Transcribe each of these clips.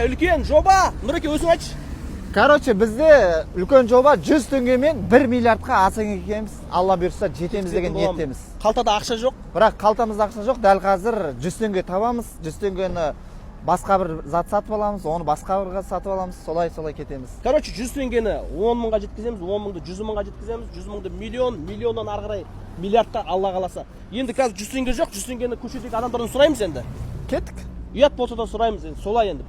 Үлкен жоба. Нұреке, өзің айтшы. Короче, бізде үлкен жоба: 100 теңгемен 1 миллиардқа Асең екеуміз, Алла бұйырса, жетеміз деген ниеттеміз. Қалтада ақша жоқ. Бірақ қалтамызда ақша жоқ. Дәл қазір 100 теңге табамыз. 100 теңгені басқа бір зат сатып аламыз, оны басқа бір сатып аламыз, солай солай кетеміз. Короче, 100 теңгені 10 мыңға жеткіземіз, 10 мыңды 100 мыңға жеткіземіз, 100 мыңды миллион, миллионнан ары қарай миллиардқа, Алла қаласа. Енді қазір 100 теңге жоқ, 100 теңгені көшедегі адамдардан сұраймыз енді. Кеттік. Ұят болса да сұраймыз енді, солай енді.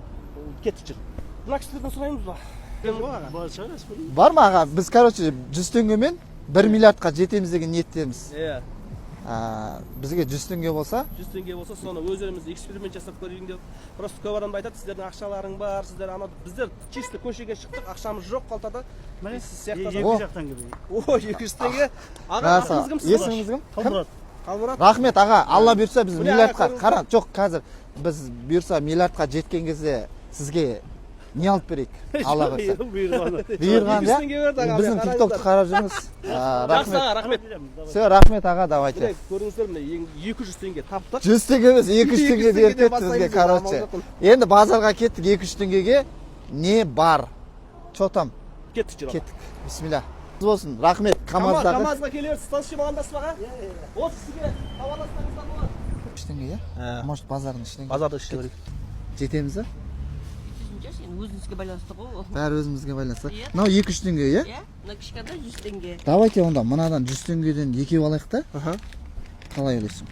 Кеттік, жүр. Мына кісілерден сұраймыз ба? Бар шығар, әспен. Бар ма, аға? Біз, короче, 100 теңгемен 1 миллиардқа жетеміз деген ниеттеміз. Иә. Бізге 100 теңге болса, 100 теңге болса, соны өздеріміз эксперимент жасап көрейін деп. Просто көп адамдар айтады: «Сіздердің ақшаларың бар, сіздер ана». Біздер чисто көшеге шықтық, ақшамыз жоқ қалтада. Міне, сіз сияқты екі О. жақтан келген. О, 200 теңге. Аға, Раса, атыңыз кім сіздің? Есіміңіз кім? Қалмұрат. Қалмұрат. Рахмет, аға. Алла бұйырса, біз Міне, аға, миллиардқа көріңіз. Қара, жоқ, қазір біз бұйырса миллиардқа жеткен кезде сізге не алып берейік, Алла бұйырса? Бұйырғаны. Бұйырған, 200 теңге берді аға, иә. Біздің міне, Тиктокты қарап жүріңіз. Жақсы, Рахмет. аға, рахмет. Все, рахмет, аға, давайте. Міне, көрдіңіздер, міне, 200 теңге таптық. 100 теңге емес, 200 теңге 200 беріп теңгеден кетті бізге. бастаймыз енді, Короче, амал жоқ. енді базарға кеттік. 200 теңгеге не бар, че там? Кеттік, жүр, аға. Кеттік, бисмилля болсын, рахмет. Камаздағы Камазға келе берсіз, танысып амандасып, аға. Осы кісіге хабарлассаңыздар болады. 3 теңге, иә, может, базардың ішінен. Базарды ішіне көрейік. Жетеміз ба? Енді өзіңізге байланысты ғой ол. Бәрі өзімізге байланысты. Иә. Мынау 200 теңге, иә? Иә, мына кішкентай 100 теңге. Давайте онда мынадан 100 теңгеден екеу алайық та. Қалай ойлайсың?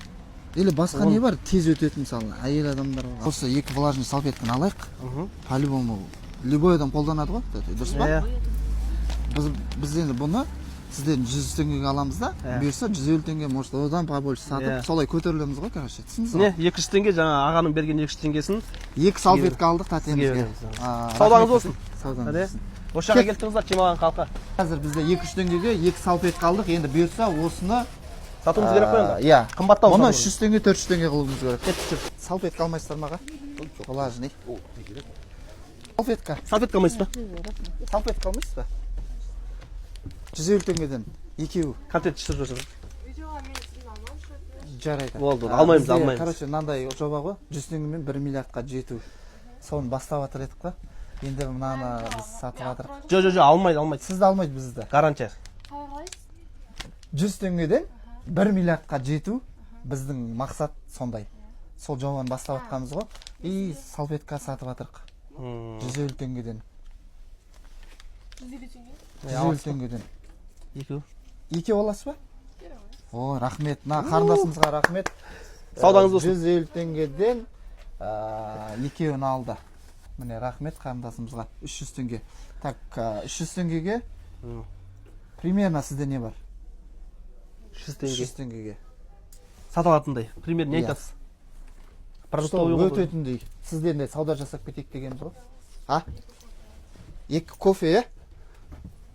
Или басқа не бар тез өтетін, мысалы, әйел адамдар? Осы екі влажный салфетканы алайық. По любому любой адам қолданады ғой, дұрыс па? Иә. Біз енді бұны сізден 100 теңгеге аламыз да, Иә. бұйырса, 150 теңге, может, одан побольше сатып, Иә. солай көтерілеміз ғой, короче, түсіндіңіз Не, ғой? 200 теңге, жаңа ағаның берген 200 теңгесін Екі салфетка алдық тәтемізге. Береміз. А, Саудаңыз рахмет. болсын. Саудаңыз Әне. болсын. Осы жаққа келіп тұрыңыздар, Чемалған халқы. Қазір бізде 200 теңгеге екі салфетка алдық. Енді бұйырса, осыны Сатуымыз керек қой енді. Иә. Қымбаттау Мұны сату. 300 теңге, 400 теңге қылуымыз керек. Кеттік, жүр. Салфетка алмайсыздар ма, аға? Влажный салфетка. Салфетка алмайсыз ба? Салфетка алмайсыз ба? 150 теңгеден екеуі. Контент түсіріп жатыр. Жарайды. Болды, алмаймыз, Бізде, алмаймыз. Короче, мынандай жоба ғой: 100 теңгемен 1 миллиардқа жету. Соны бастап жатыр едік қой. Енді мынаны біз сатып жатырық. Жоқ, жоқ, жоқ, алмайды, алмайды. Сізді алмайды, бізді. Гарантия. 100 теңгеден 1 миллиардқа жету біздің мақсат сондай. Сол жобаны бастап жатқанбыз ғой. И салфетка сатып жатырық 150 теңгеден. 150 теңгеден. Екеу. Екеу аласыз ба? О, рахмет. Мына қарындасымызға рахмет. Саудаңыз болсын. 150 теңгеден екеуін алды. Міне, рахмет қарындасымызға. 300 теңге. Так, 300 теңгеге примерно сізде не бар? 300 теңге. 300 теңгеге. Сата алатындай. Пример не Иә. айтасыз? Сол Продуктовый ғой. өтетіндей. Сізден де сауда жасап кетейік дегеніміз ғой. А? Екі кофе, иә?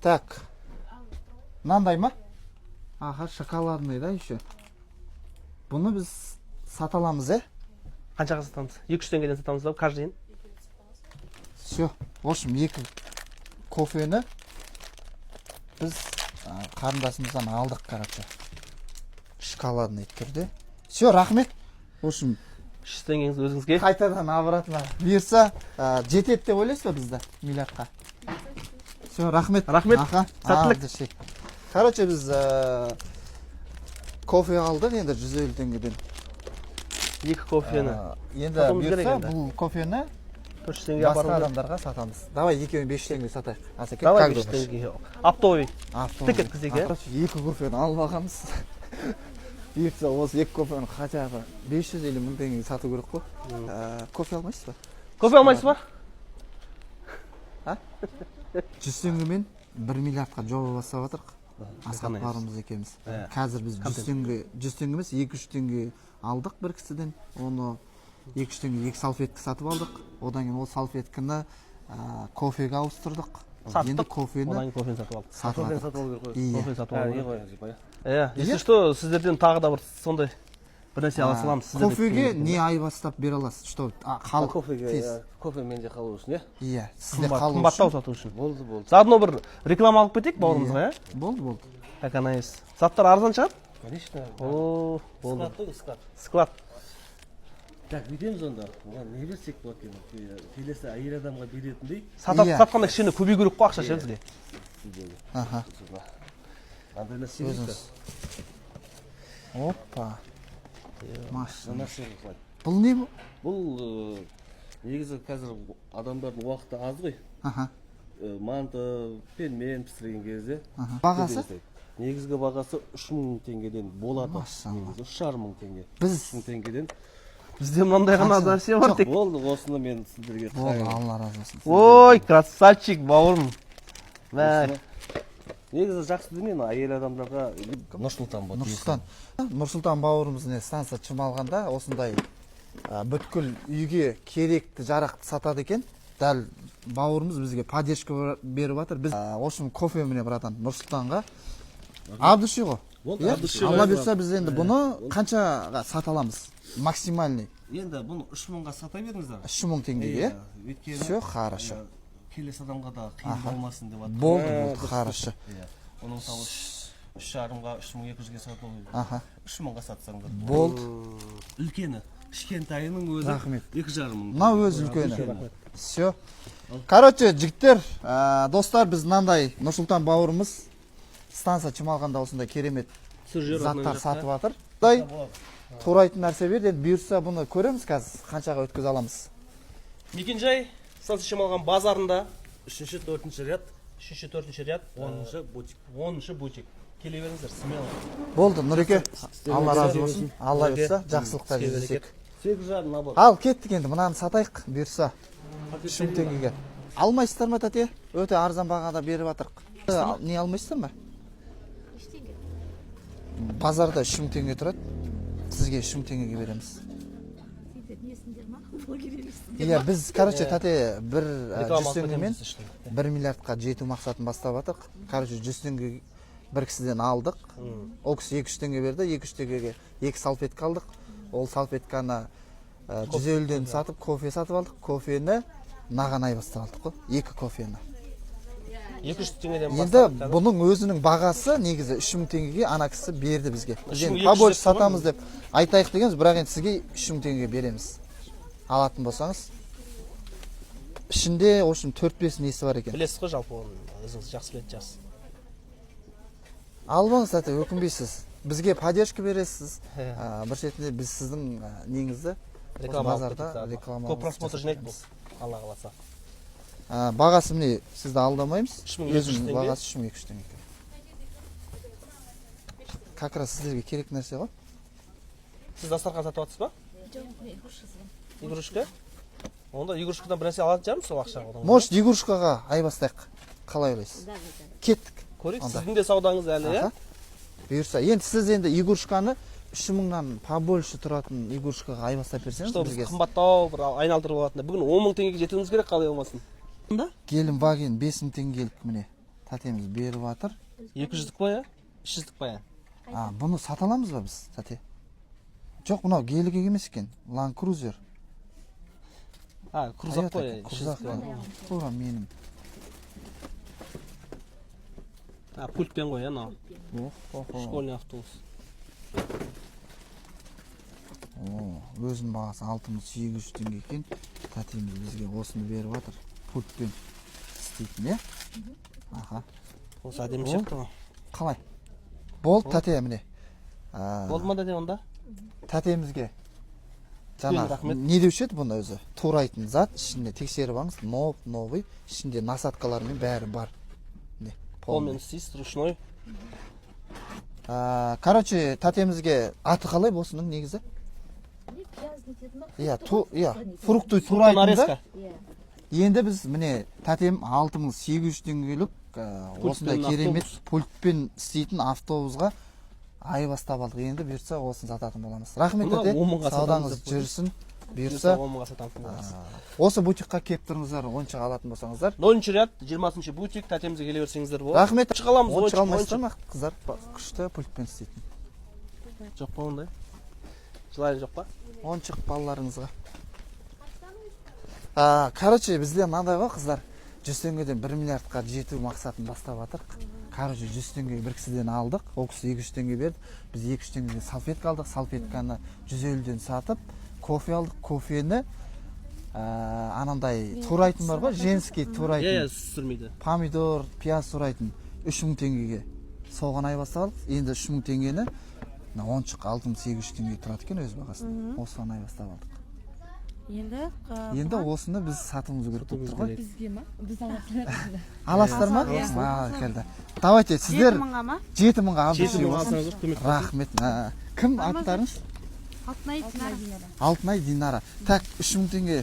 Так. Мынандай ма? Аха, шоколадный да еще. Бұны біз сата аламыз, иә? Қаншаға сатамыз? 200 теңгеден сатамыз ба каждый день? Все. В общем, екі кофені біз қарындасымыздан алдық, короче. Шоколадный түрде. Все, рахмет. В общем, 300 теңгеңіз өзіңізге. Қайтадан обратно. Бұйырса, жетеді деп ойлайсыз ба бізді миллиардқа? Все, рахмет. Рахмет. Аха. Сәттілік. А, деші. Короче, біз кофе алдық енді 150 теңгеден. Екі кофені. Енді Сатуымыз керек бұйырса, енді. Бұл кофені 400 теңге басқа апару керек. Адамдарға сатамыз. Давай екеуін 500 теңге сатайық. Асеке, Давай как 500 думаешь? Теңге. Оптовый. Оптовый. Тік еткізейік, иә? Короче, екі кофені алып алғанбыз. Бұйыртса, осы екі кофені хотя бы 500 или 1000 теңгеге сату керек қой. Кофе алмайсыз ба? Кофе алмайсыз ба? 100 теңгемен 1 миллиардқа жоба бастап жатырық. Асхат Қандай? бауырымыз екеуміз. Иә. Қазір біз 100 теңге, 100 теңге емес, 200 теңге алдық бір кісіден. Оны 200 теңге екі салфетка сатып алдық. Одан кейін ол салфетканы кофеге ауыстырдық. Саттық. Енді кофені Одан кейін кофені сатып алдық. Сатып Кофені алдық. сатып алу керек қой. Иә. Кофені сатып алу керек. Иә ғой. Иә, если что, сіздерден тағы да бір сондай бір нәрсе ала саламыз. Сіздер де Кофеге күткен не айырбастап бере аласыз, что халық Кофеге, тез иә, кофе менде қалу үшін, иә? Иә, сізде Қымбат, қалу қымбаттау үшін. Сату үшін. Болды, болды. Заодно бір реклама алып кетейік бауырымызға, иә? Болды, болды. Как она есть. Заттар арзан шығар? Конечно. О, болды. Склад қой, склад. Склад. Так, бүйтеміз онда. Оған не берсек болады екен? Келесі әйел адамға беретіндей. Сатып Иә. Сатқанда кішкене көбею керек қой ақша ше бізге. Сіздерге. Аха. Андай нәрсе берейік Өзіңіз. Опа. та. Машина. Мына нәрсе қалай? Бұл не бұл? Бұл негізі қазір адамдардың уақыты аз ғой. Аха. Манты, пельмен пісірген кезде. Аха. Бағасы? Негізгі бағасы 3000 теңгеден болады. Машалла. Негізі 3500 теңге. Біз 3000 теңгеден. Бізде мынандай ғана Қанша? нәрсе бар тек. Болды, осыны мен сіздерге Болды, қайырып. Алла разы болсын. Ой, красавчик, бауырым. Мә. Негізі жақсы дүние мына әйел адамдарға. Нұрсұлтан болады. Нұрсұлтан. Нұрсұлтан бауырымыз не станция Шымалғанда осындай бүткіл үйге керекті жарақты сатады екен. Дәл бауырымыз бізге поддержка беріп жатыр. Біз в общем, кофе, міне, братан, Нұрсұлтанға от души ғой. Болды, Иә? от души Алла ғой. бұйырса, біз енді бұны қаншаға сата аламыз? Максимальный Енді бұны 3000-ға сата беріңіздер. 3000 теңгеге, иә? Өйткені Все хорошо. Келесі адамға да қиын болмасын деп жатыр. Болды, болды, хорошо. Иә. Оны мысалы 3,5-ға, 3200-ге сату. Аха. 3000-ға сатсаңдар. Болды. Үлкені, кішкентайының өзі Рахмет. 2,5 мың. Мынау өзі үлкені. Все. Короче, жігіттер, достар, біз мынандай Нұрсұлтан бауырымыз станция Чымалғанда осындай керемет заттар сатып жатыр. Құдай турайтын нәрсе берді. Енді бұйырса, бұны көреміз қазір қаншаға өткізе аламыз. Мекенжай: станция Шамалған базарында. Үшінші, төртінші ряд, Үшінші, төртінші ряд, 10-шы бутик. 10-шы бутик. Келе беріңіздер, смело. Болды, Нұреке, Алла разы болсын. Алла бұйырса, жақсылықта Іске жүздесек. 8,5 набор. Ал кеттік енді, мынаны сатайық, бұйырса. 3000 теңгеге. Алмайсыздар ма, тәте? Өте арзан бағада беріп жатырық. Не алмайсыздар ма? Базарда 3000 теңге тұрады. Сізге 3000 теңгеге береміз. Сендер несіңдер ма? Блогер емессіңдер Иә, ма? біз, короче, тәте, бір Реклама 100 алып теңгемен кетеміз ішіне. 1 миллиардқа жету мақсатын бастап жатырық. Короче, 100 теңге бір кісіден алдық. Ол кісі 200 теңге берді, 200 теңгеге екі салфетка алдық. Ол салфетканы 150-ден сатып, кофе сатып алдық. Кофені мынаған айырбастап алдық қой, екі кофені. 200 теңгеден Енді бастап. бұның өзінің бағасы негізі 3000 теңгеге ана кісі берді бізге. Біз енді 3200 побольше деп тұр ғой. сатамыз деп айтайық дегенбіз, бірақ енді сізге 3000 теңгеге береміз. Алатын болсаңыз. Ішінде, в общем, 4-5 несі бар екен. Білесіз ғой жалпы, оны өзіңіз жақсы білетін шығарсыз. Алып алыңыз, тәте, өкінбейсіз. Бізге поддержка бересіз. Бір шетінде біз сіздің неңізді Реклама алып базарда кетеді. Реклама Көп просмотр жинайды бұл. Алла қаласа. Бағасы, міне, сізді алдамаймыз. 3200 Өзінің теңге. бағасы 3200 теңге екен. Как раз сіздерге керек нәрсе ғой. Сіз дастархан сатып жатсыз ба? Жоқ, мен игрушка сатамын. Игрушка? Онда игрушкадан бір нәрсе алатын шығармыз сол ақшаға. Может, игрушкаға айбастайық. Қалай ойлайсыз? Да, да, да. Кеттік. Көрейік, Онда. сіздің де саудаңыз әлі, иә? Аха. Бұйырса. Енді сіз енді игрушканы 3000-нан побольше тұратын игрушкаға айбастап берсеңіз Что біз бізге. қымбаттау бір айналдырып алатын. Бүгін 10 мың теңгеге жетуіміз керек қалай болмасын. Да? Гелендваген 5000 теңгелік, міне. Тәтеміз беріп жатыр. 200-дік па, иә? 300-дік па, иә? А, бұны сата аламыз ба біз, тәте? Жоқ, мынау гелік емес екен. Land Cruiser. А, крузак Toyota қой. екен, крузак. 300-дік. Тура менің. А, пультпен ғой, иә, мынау. Ох, ох, ох. Школьный автобус. О, өзінің бағасы 6800 теңге екен. Тәтеміз бізге осыны беріп жатыр. Пультпен істейтін, иә? Аха. Осы әдемі сияқты ғой. Қалай? Болды, тәте, міне. Болды ма, дәде, онда? Тәтемізге жаңа Рахмет. Не деуші еді бұны өзі? Турайтын зат, ішінде тексеріп алыңыз, новый, ішінде насадкаларымен бәрі бар. Міне, полный. Қолмен істейсіз, ручной. Короче, тәтемізге аты қалай осының негізі? Не, пиязный деді ма? Иә, Фрукты ту, ғой, иә, фрукты. Фрукты турайтын да. Нарезка. Иә. Енді біз, міне, тәтем 6800 теңгелік осындай Пультпен керемет автобус. Пультпен істейтін автобусға айбастап алдық. Енді бұйыртса, осыны сататын боламыз. Рахмет, Бұны тәте. 10 мыңға сатамыз Саудаңыз деп қойдым. жүрсін. Бұйырса, 10 мыңға сататын боламыз. Осы бутикқа келіп тұрыңыздар, ойыншық алатын болсаңыздар. 0-ряд, 20-шы бутик, тәтемізге келе берсеңіздер болады. Рахмет. Ойыншық аламыз, Ойыншық ойыншық, алмайсыздар ма, қыздар? Күшті пультпен істейтін. Жоқ па ондай? Желание жоқ па? Ойыншық балаларыңызға. Короче, бізде мынандай ғой, қыздар. 100 теңгеден 1 миллиардқа жету мақсатын бастап жатырық. Короче, 100 теңгеге бір кісіден алдық. Ол кісі 200 теңге берді. Біз 200 теңгеге салфетка алдық. Салфетканы 150-ден сатып, Кофе алдық. Кофені анандай турайтын бар ғой, женский турайтын. Иә, сүрмейді. Помидор, пияз турайтын 3000 теңгеге, соған айырбастап алдық. Енді 3000 теңгені мына ойыншық 6800 теңге тұрады екен өз бағасында, осыған айырбастап алдық. Енді Енді осыны біз сатуымыз керек болып тұр ғой. Бізге ма? Біз аласыздар. Аласыздар ма? Келді, давайте сіздер. 7000-ға ма? 7000-ға. 7000-ға алсаңыздар, көмек. Рахмет. Кім, аттарыңыз? Алтынай, Динара. Алтынай, Динара. Так, 3000 теңге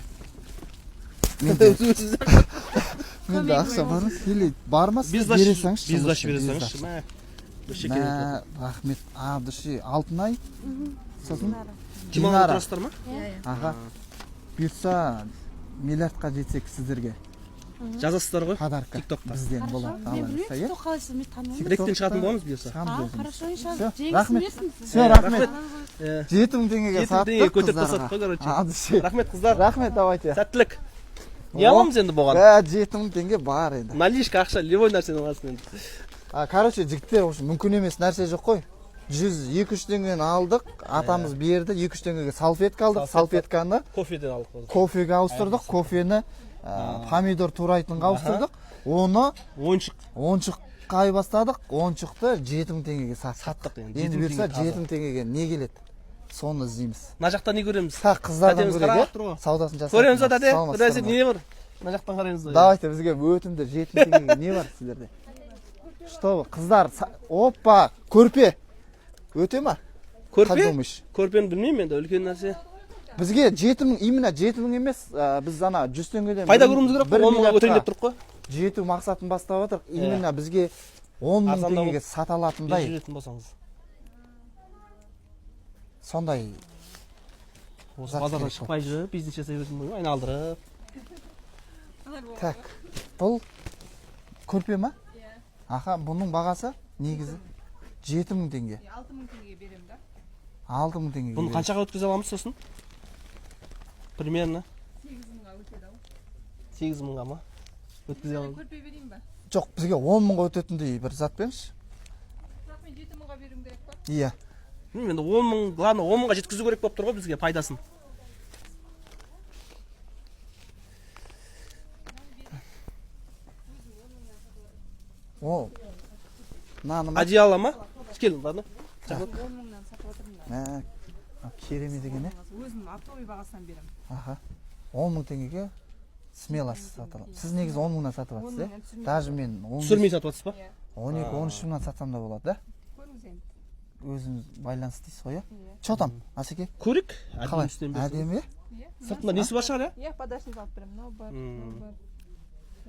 менде ақша бар ма или бар ма? Сіз бере салыңызшы. Без сдачи бере салыңызшы, мә. Вообще Мә, керемет. рахмет от души. Алтынай, сосын Жиырма Динара. тұрасыздар ма? Аға, бұйыртса, миллиардқа жетсек, сіздерге Жазасыздар ғой подарка Тиктокқа. бізден болады. Мен Алла білмеймін, бұйырса, иә? TikTok қалайсыз, мен танымаймын. Ректен шығатын боламыз бұйырса. Шығамыз А, өзіміз. хорошо, иншалла. Всё, Жеңісін рахмет. берсін. Все, рахмет. 7000 теңгеге 7000 саттық теңгеге көтеріп қыздарға. тастадық қой, короче. От души. Рахмет, қыздар. Рахмет, давайте. Сәттілік. Не аламыз енді бұған? Ә, 7000 теңге бар енді. Наличка ақша, любой нәрсені аласың енді. А, короче, жігіттер, в общем, мүмкін емес нәрсе жоқ қой. 102-3 теңгені алдық, атамыз берді, 2-3 теңгеге салфетка алдық, салфетканы Кофеден алдық. Кофеге ауыстырдық, кофені помидор турайтынға ауыстырдық, оны Ойыншық. ойыншыққа айырбастадық, ойыншықты 7000 теңгеге саттық. Саттық енді. Енді 7000 бұйырса, теңге таза. 7000 теңгеге не келеді, соны іздейміз. Мына жақта не көреміз? Так, қыздардан Тәтеміз көрейік, қарап тұр иә, ғой. саудасын жасап. Көреміз ба, тәте? Құдай, не бар? Мына жақтан қараймыз ғой. Давайте, бізге өтімді 7000 теңгеге не бар сіздерде? Что вы, қыздар, опа, көрпе өте ма? Как Көрпе? думаешь? Көрпені білмеймін енді, үлкен нәрсе. Бізге 7000, именно 7000 емес, біз ана 100 теңгеден Пайда көруіміз керек бір қой, 10 мыңға көтерейін деп миллиардқа тұрық қой. жету мақсатын бастап жатырық. Именно бізге 10 мың Арзандау теңгеге сата Беріп алатындай жіберетін болсаңыз. Сондай Осы зат базардан керек. шықпай жүріп бизнес жасай беретін болсаң, айналдырып. Так, бұл көрпе ма? Аха, бұның бағасы негізі 7000 теңге. 6000 теңгеге беремін да. 6000 теңгеге Бұны береміз. қаншаға өткізе аламыз сосын? Примерно 8000-ға өтеді ау. 8000-ға ма өткізе аламыз? Көрпе берейін ба? Жоқ, бізге 10 мыңға өтетіндей бір зат беріңізші. Бірақ мен 7000-ға беруім керек па? Иә. Білмеймін енді, 10 мың, главное, 10 мыңға жеткізу керек болып тұр ғой бізге пайдасын. О, мынаны ма? Одеяло ма? Кел, ладно. 10 мыңнан сатып жатырмын да. Мә, мынау керемет екен, иә. Өзім оптовый бағасынан беремін. Аха, 10 мың теңгеге смело сата аламын. Сіз негізі 10 мыңнан сатып Он жатсыз, иә? мыңнан түсірмей. Даже мен он Түсірмей сатып жатсыз ба? 12, 13 мыңнан сатсам да болады да. Көріңіз енді. Өзіңіз байланысты дейсіз ғой, иә? Че там, Асеке? Көрейік. Қалай? Әдемі үстінен берсін. Әдемі, иә? Иә. Сыртында несі бар шығар, иә? Иә, подарочный алып беремін. Мынау бар, мынау бар.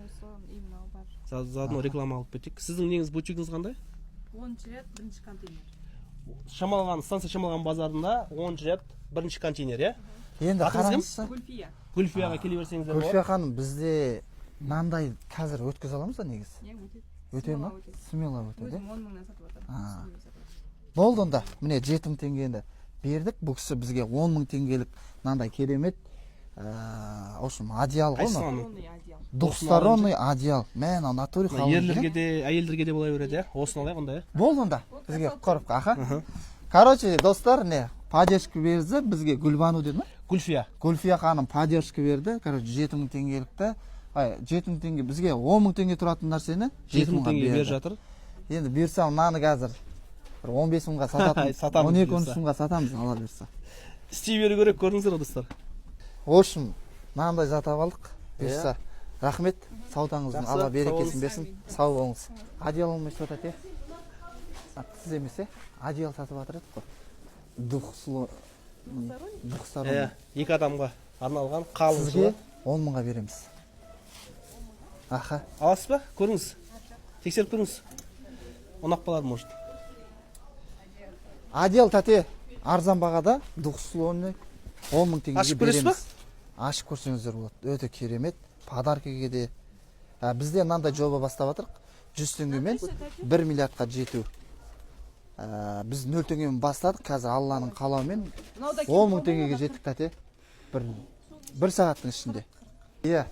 Осы и мынау бар. Заодно реклама алып кетейік. Сіздің негізі бутигіңіз қандай? 10-ряд, бірінші контейнер. Шамалған станция, Шамалған базарында, 10-ряд, бірінші контейнер, иә? Енді Атыңыз кім? қараңызшы. Гүлфия. Гүлфияға келе берсеңіздер Гүлфия болады. ханым, бізде мынандай қазір өткізе аламыз ба негізі? Иә, өтеді. Өте ма? Смело өтеді. Смело өтеді, иә? Өзім 10 мыңнан сатып жатырмын. А. Түсірмей сатып жатырмын. Болды онда, міне, 7000 теңгені бердік. Бұл кісі бізге 10 мың теңгелік мынандай керемет в общем, одеял ғой Қайсысын мынау. аламын? Полный одеял. Двухсторонний одеял, мә, мынау натуре Мына қалың екен. ерлерге де, әйелдерге де бола береді, иә? Осыны алайық онда, иә? Болды онда, бізге құтқарып. Аха, короче, достар, не поддержка берді бізге Гүлбану деді ма? Гүлфия. Гүлфия ханым поддержка берді. Короче, 7000 теңгелікті, ай, 7000 теңге, бізге 10 мың теңге тұратын нәрсені 7000 7000-ға теңге беріп берді. жатыр. Енді бұйырса, мынаны қазір бір 15 мыңға сататын, Сатамыз 12, 13 бұйырса. мыңға сатамыз, Алла бұйырса. Істей беру керек, көрдіңіздер ғой, достар. В общем, мынандай зат алып алдық, бұйырса. Рахмет, саудаңыздың Жақсы, Алла сау берекесін болыңыз. берсін. Сау болыңыз. Одеяло алмай жатады, иә? А, сіз емес, иә? Одеяло сатып жатыр едік қой, двухсторонний. Иә, екі адамға арналған қалың. Сізге Жылы. 10 мыңға береміз, аха. Аласыз ба? Көріңіз, тексеріп көріңіз, ұнап қалар, может. Одеяло, тәте, арзан бағада, двухслойный, 10 мың теңгеге Ашып көресіз ба? береміз. Ашып көрсеңіздер болады, өте керемет. Подаркаге де. Бізде мынандай жоба бастап жатырық: 100 теңгемен 1 миллиардқа жету. Біз 0 теңгемен бастадық, қазір Алланың қалауымен 10 мың теңгеге жеттік, тәте, бір сағаттың ішінде, иә.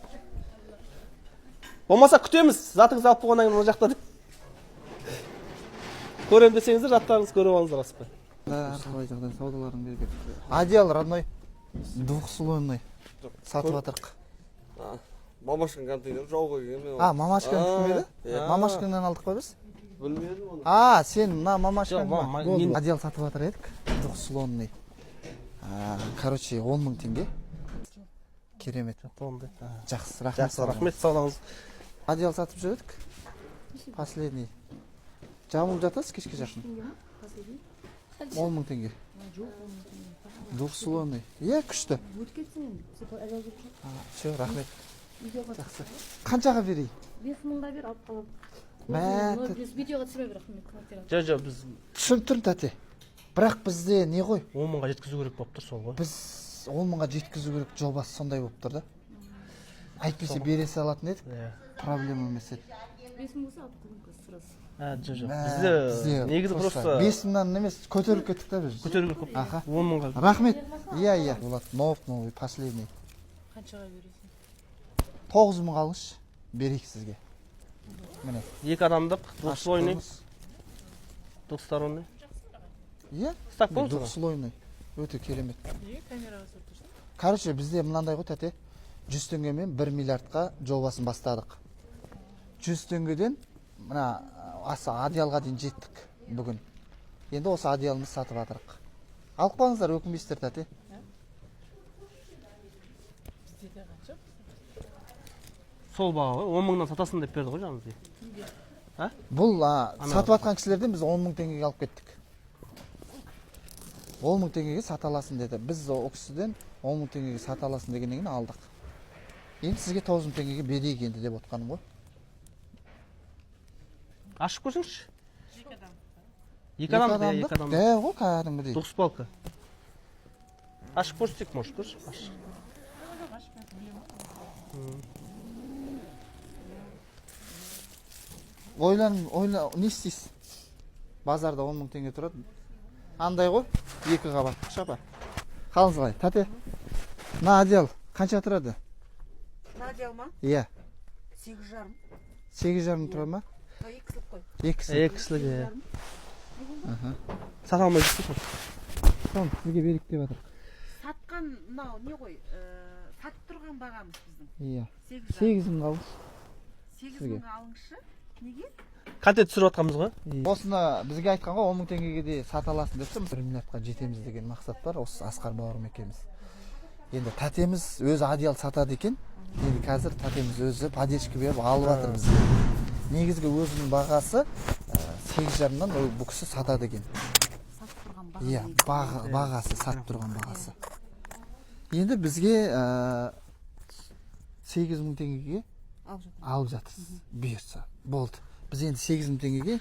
Болмаса күтеміз, затыңызды алып болғаннан кейін мына жақта көремін десеңіздер, заттарыңызды көріп алыңыздар асықпай. Қалай жағдай, саудаларың береке. Одеяло, родной. Двухслойный сатып жатырық. Мамашканың контейнері жауға келген мен. А, мамашканікі ме еді? Иә. Мамашкаңнан алдық па біз? Білмедім оны. А, сен мына мамашкаң Жоқ, ба? Одеяло сатып жатыр едік, двухслойный. Короче, 10 000 теңге. Керемет. Жақсы, рахмет. Жақсы, рахмет, саудаңыз. Одеяло сатып жүр едік. Последний. Жамылып жатасыз кешке жақын. 10 000 теңге. Двухслойный. Иә, күшті. Өтіп кетсін енді. Все, рахмет. Жақсы. Қаншаға берейін? 5 мыңға бер, алып қаламын. Мә, Видеоға түсірме, бірақ мен квартирада. Жоқ, біз түсініп тұрмын, тәте. Бірақ бізде не ғой? 10 мыңға жеткізу керек болып тұр, сол ғой. Біз 10 мыңға жеткізу керек, жобасы сондай болып тұр да. Әйтпесе бере салатын едік. Иә. Проблема емес еді. 5 мың болса, алып қаламын қазір сразу. А, жоқ. Мә, Бізде негізі просто 5 мыңнан емес, көтеріліп кеттік та біз. Көтеру керек болып. Аха. 10 мыңға. Рахмет. Иә. Болады, новый, новый, последний. Қаншаға бересің? 9 мыңға алыңызшы. Берейік сізге. Міне. Екі адамдық, двухслойный, Ашып көріңіз. Двухсторонний. Иә. Ұстап көріңіз. Двухслойный. Өте керемет. Неге камераға түсіріп тұрсың? Короче, бізде мынандай ғой, тәте. 100 теңгемен 1 миллиардқа жобасын бастадық. 100 теңгеден мына аса одеялға дейін жеттік бүгін. Енді осы одеялымызды сатып жатырық. Алып қалыңыздар, өкінбейсіздер, тәте. Бізде де қанша? Сол баға ғой, 10 мыңнан сатасың деп берді ғой жаңағы бізге. Бұл сатып жатқан кісілерден біз 10 мың теңгеге алып кеттік. 10 мың теңгеге сата аласың деді. Біз ол кісіден 10 мың теңгеге сата аласың дегеннен кейін алдық. Енді сізге 9 мың теңгеге берейік енді деп отқаным ғой. Ашып көрсеңізші. Екі адамдық, иә, екі адамдық. Дәу ғой кәдімгідей. Двухспалка. Ашып көрсетсек, может, көрші. Аш. Ашып білемін. Ойлан, ойла, не істейсіз? Базарда 10 мың теңге тұрады. Андай ғой, екі қабат шапа. Қалыңыз қалай, тәте? Мына одеяло қанша тұрады? Мына одеяло ма? Иә. 8,5. 8,5 тұрады ма? Мынау екі кісілік қой. Екі кісілік. Екі кісілік, иә. Сата алмай жүрсіз ғой. Соны сізге берейік деп жатыр. Сатқан мынау не ғой, сатып тұрған бағамыз біздің. Иә. 8,5. 8 мыңға алыңыз. Сегіз сізге. мыңға алыңызшы. Неге? Контент түсіріп жатқанбыз ғой. Осыны бізге айтқан ғой, 10 мың теңгеге де сата аласың деп. 1 миллиардқа жетеміз деген мақсат бар осы Асқар бауырым екеуміз. Енді тәтеміз өзі одеяло сатады екен. Енді қазір тәтеміз өзі поддержка беріп алып жатыр бізге. Негізгі өзінің бағасы 8,5-дан ол бұл кісі сатады екен. Сатып тұрған баға. Иә, бағасы, сатып тұрған бағасы. Енді бізге 8 мың теңгеге Алып жатыр. Алып жатырсыз, бұйыртса. Болды, біз енді 8 мың теңгеге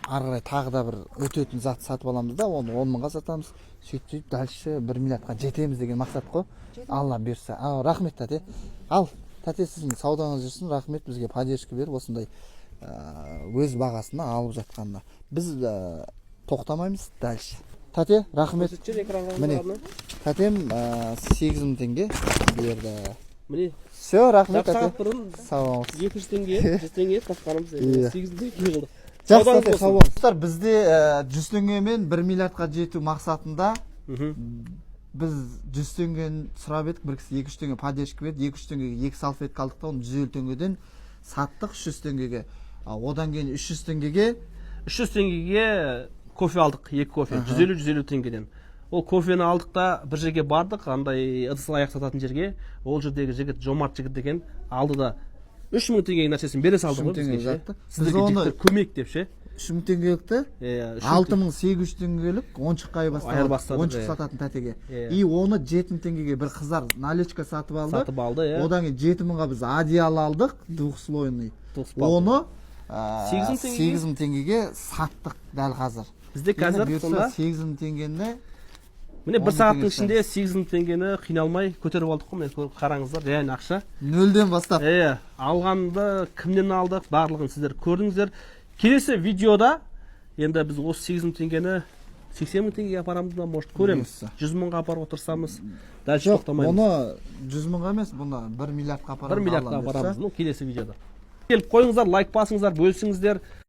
ары қарай тағы да бір өтетін зат сатып аламыз да, оны 10 мыңға сатамыз. Сөйтіп, сөйтіп дальше 1 миллиардқа жетеміз деген мақсат қой, Алла бұйырса. А, рахмет, тәте. Ал, тәте, сіздің саудаңыз жүрсін. Рахмет бізге поддержка беріп, осындай өз бағасына алып жатқанына. Біз тоқтамаймыз дальше. Тәте, рахмет. Көрсетші экранға. Міне. Міне. Тәтем 8 мың теңге берді. Міне. Все, рахмет, Жарты тәте. сағат бұрын Сау болыңыз. 200 теңге, 100 теңге тапқанымыз Иә. 8 мың теңге қылдық. Жақсы, Саудаңыз тәте, сау болсын. болыңыз. Достар, бізде 100 теңгемен 1 миллиардқа жету мақсатында біз 100 теңгені сұрап едік, бір кісі 200 теңге поддержка берді. 200 теңгеге екі салфетка алдық та, оны 150 теңгеден саттық 300 теңгеге. А, одан кейін 300 теңгеге 300 теңгеге кофе алдық, екі кофе, 150, 150 теңгеден. Ол кофені алдық та, бір жерге бардық, андай ыдыс аяқ сататын жерге. Ол жердегі жігіт жомарт жігіт екен, алды да 3 мың теңгенің нәрсесін бере салды 3 мың ғой теңге бізге ше. жатты. Біз Сіздерге, жігіттер, көмек деп ше. 3 мың теңгелікті Иә, 3 мың 6800 теңгелік ойыншыққа айырбастадық. Айырбастадық, Ойыншық иә. сататын тәтеге. Иә. И оны 7 мың теңгеге бір қыздар наличка сатып алды. Сатып алды, иә. Одан кейін 7 мыңға біз одеяло алдық, двухслойный. Двухспалый. Оны 8 мың теңгеге? 8 мың теңгеге саттық дәл қазір. Бізде қазір Енді бұйыртса сонда 8 мың теңгені міне, 10 бір мың сағаттың теңге. ішінде 8 мың теңгені қиналмай көтеріп алдық қой. Міне, қараңыздар, реально ақша. Нөлден бастап. Иә, алғанды кімнен алдық, барлығын сіздер көрдіңіздер. Келесі видеода енді біз осы 8 мың теңгені 80 мың теңгеге апарамыз ба, может, көреміз. Бұйыртса. 100 мыңға апаруға тырысамыз, дальше Жоқ, тоқтамаймыз. бұны 100 мыңға емес, бұны 1 миллиардқа апарамыз. 1 миллиардқа Алла бұйыртса. апарамыз, ну, келесі видеода. Келіп қойыңыздар, лайк басыңыздар, бөлісіңіздер.